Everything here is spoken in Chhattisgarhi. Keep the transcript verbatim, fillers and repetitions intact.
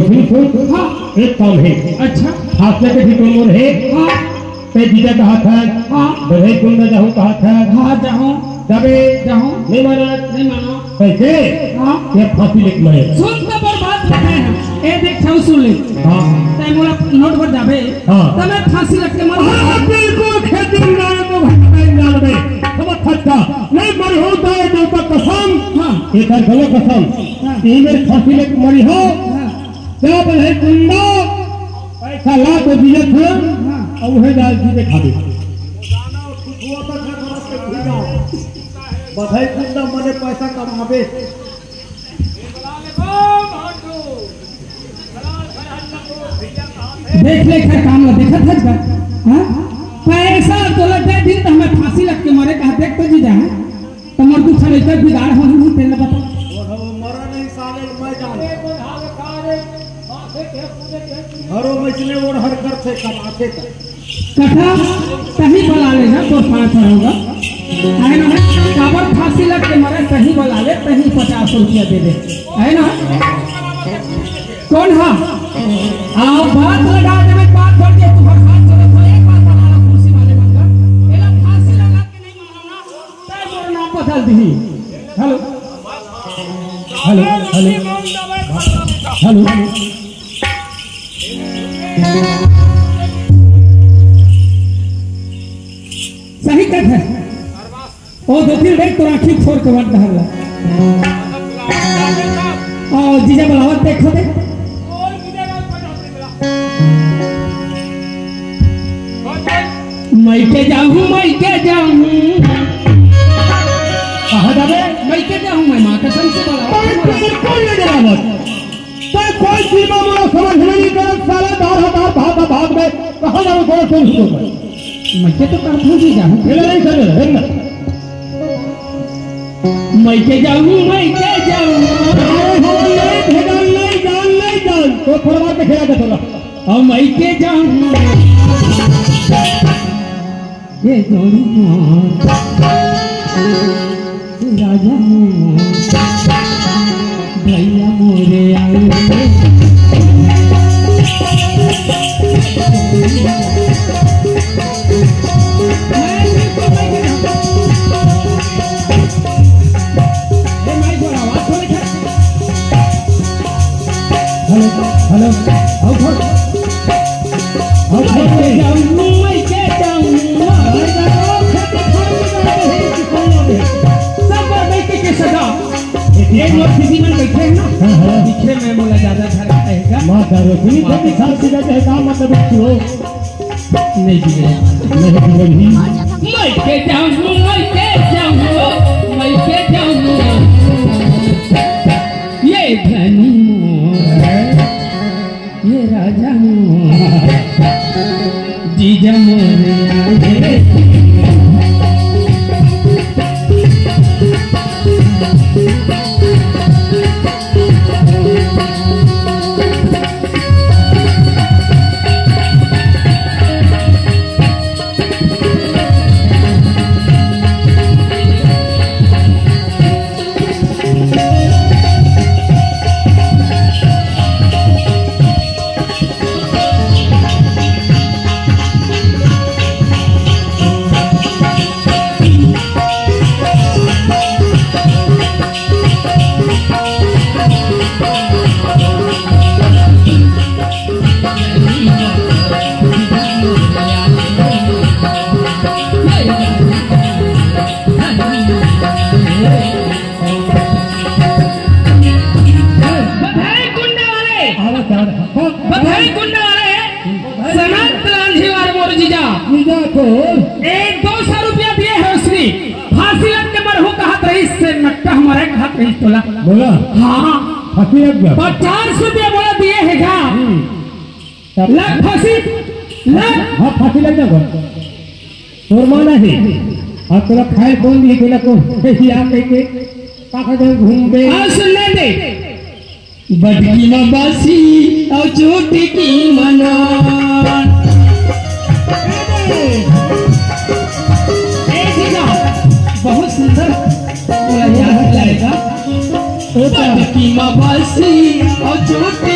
सुन, सुन। हाँ। एक काम हे। अच्छा। फांसी के भी तो मोर हे। हाँ। तैं जीजा कहत हस। हाँ। बधाई कुंदा जाहूँ कहत हस। हाँ, जाहूँ। जाबे। जाहूँ। नहीं मानस। नहीं मानस। कइसे? हाँ। ये फांसी लटके मरहूँ। सुन तो बड़ बात बताए हम। ए देख, छाऊ सुन ले। हाँ। तैं मोला नोट बर जाबे। हाँ। त मैं फांसी लटके मर हाँ, बिल्कुल खेती में जाने को घटना ही डाल दे। समझ सकता। नहीं मरहूँ तो ये देव का कसम। हाँ। ये कर गलो कसम। हाँ। ये मेरे फांसी लटके मरहूँ। हाँ। क्या बधाई कुंदा? पैसा ला तो दिए थे, हाँ। अब वही डाल दीजिए खा दे। बधाई कुंदा मने पैसा कमाबे। देख ले, खैर काम ला देखत हस का? हाँ? पैसा तोला दे दिन त हमें फांसी लटके मरे कहा, देख तो जीजा, हाँ? त मोर दू ठन लइका बिगाड़ होही नहीं, तेला बता। वो मरा नहीं साले, मैं जान। घरो में इसने ओढ़ हर करथे, कमाथे त। कथा तहीं बला ले ना, तोर पाँच होगा। आए ना, काबर फांसी लटके मरे, तहीं बला ले, तहीं पचास रुपया दे दे। है ना? कौन हा? आओ, बात लगा दे, मैं बात कर दे, तू हर हाथ चलो, तो एक बार बना ला कुर्सी वाले बंदा। एला फांसी लगा के नहीं मानना। तै मोर नाम बदल दिही। Hello. Hello, hello. Hello, hello. सही कहे। ओ दो तीन बेर तोर आँखी फोर के मत डहर ला। ओ जीजा बुलावत देखो दे। मइके जाहूँ, मइके जाहूँ। कहाँ जाबे? मइके जाहूँ, मैं माँ कसम से बोला। कोई, कोई, कोई नहीं डरावत। तो कोई चीज में मोला समझ में नहीं करत, साला दार हतार भाग, भाग में कहाँ जाऊँ, कौन से हिंदू में? मइके तो कहत हूँ जी जाहूँ। ये नहीं समझ रहे, है ना? मइके जाहूँ, मइके जाहूँ। अरे हो, नहीं भेजन, नहीं जान, नहीं जान। तो थोड़ा बात खेला दे थोड़ा। अब मइके जाहूँ। ये जोड़ी मोर, राजा मोर, भैया मोरे आए रे। हेलो, हेलो, आओ, आओ। मइके जाहूँ, मइके जाहूँ। सब बार मइके के सगा। ये लोग किसी मन बैठे हैं ना? हाँ, हाँ। दिखे में मोला ज्यादा झगड़ा है क्या? माँ का रोशनी को भी साथ सीधा कहे, काम मतलब एक हो। नहीं बिगड़े। नहीं बिगड़े। मइके जाहूँ, मइके जाहूँ, मइके जाहूँ। ये धनी मोर। ये राजा मोर, जीजा मोरे आए रे। बधाई कुंदा वाले। आवत, आवत। बधाई कुंदा वाले। सनत लांझी वार मोर जीजा। जीजा को। एक दो सौ रुपया दिए हे उसने। फांसी लग के मरहूँ कहत रहिस, से नट्टा हमारे कहत रहिस तोला। बोला। हाँ। फांसी लग गया। पचास रुपया बोला दिए हे का? हम्म। लग फांसी, लग। हाँ, फांसी लग जाओ। तोर माँ नहीं। अब तोला खाए कौन दिए, तोला को, कैसी आप कहेंगे? पापा जब घूम गए। हाँ, सुन ले दे। बटकी में बासी और चोटी की मना। ए जीजा, बहुत सुंदर। तोला याद दिलाएगा। बटकी में बासी और चोटी